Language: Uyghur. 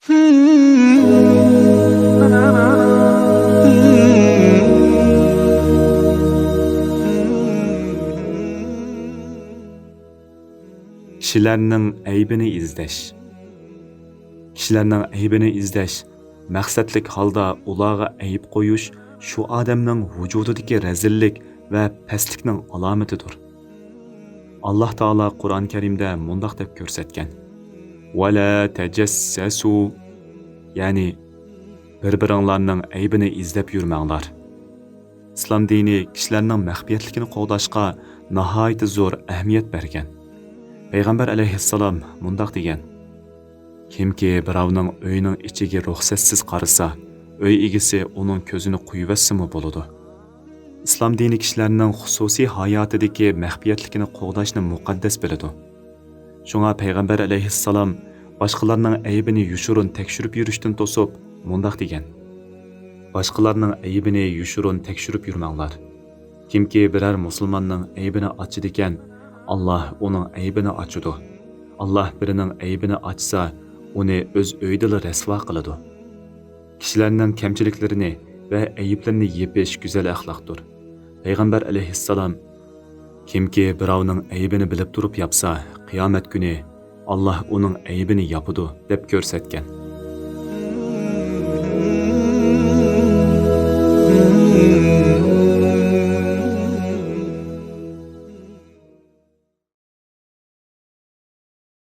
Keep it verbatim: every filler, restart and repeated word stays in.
كىشىلەرنىڭ ئەيىبىنى ئىزدەش. كىشىلەرنىڭ ئەيىبىنى ئىزدەش، مەقسەتلىك ھالدا ئۇلارغا ئەيىب قويۇش شۇ ئادەمنىڭ ۋۇجۇدىدىكى رەزىللىك ۋە پەسلىكنىڭ ئالامىتىدۇر. ئاللاھ تائالا قۇرئان كەرىمدە مۇنداق دەپ كۆرسەتكەن: «ۋەلا تەجەسسەسۇ»، يەنى بىر-بىرىڭلارنىڭ ئەيىبىنى ئىزدەپ يۈرمەڭلار. ئىسلام دىنى كىشىلەرنىڭ مەخپىيەتلىكىنى قوغداشقا ناھايىتى زور ئەھمىيەت بەرگەن. پەيغەمبەر ئەلەيھىسسالام مۇنداق دېگەن: «كىمكى بىراۋنىڭ ئۆيىنىڭ ئىچىگە رۇخسەتسىز قارىسا، ئۆي ئىگىسى ئۇنىڭ كۆزىنى قويۇۋەتسىمۇ بولىدۇ.» ئىسلام دىنى كىشىلەرنىڭ خۇسۇسىي ھاياتىدىكى مەخپىيەتلىكىنى قوغداشنى مۇقەددەس بىلىدۇ. شۇڭا پەيغەمبەر ئەلەيھىسسالام باشقىلارنىڭ ئەيىبىنى يوشۇرۇن تەكشۈرۈپ يۈرۈشتىن توسۇپ، مۇنداق دېگەن: «باشقىلارنىڭ ئەيىبىنى يوشۇرۇن تەكشۈرۈپ يۈرمەڭلار. كىمكى بىرەر مۇسۇلماننىڭ ئەيىبىنى ئاچىدىكەن، ئاللاھ ئۇنىڭ ئەيىبىنى ئاچىدۇ. ئاللاھ بىرىنىڭ ئەيىبىنى ئاچسا، ئۇنى ئۆز ئۆيىدىلا رەسۋا قىلىدۇ.» كىشىلەرنىڭ كەمچىلىكلىرىنى ۋە ئەيىبلىرىنى يېپىش گۈزەل ئەخلاقتۇر. پەيغەمبەر ئەلەيھىسسالام: «كىمكى بىراۋنىڭ ئەيىبىنى بىلىپ تۇرۇپ ياپسا، قىيامەت كۈنى ئاللاھ ئۇنىڭ ئەيىبىنى ياپىدۇ» دەپ كۆرسەتكەن.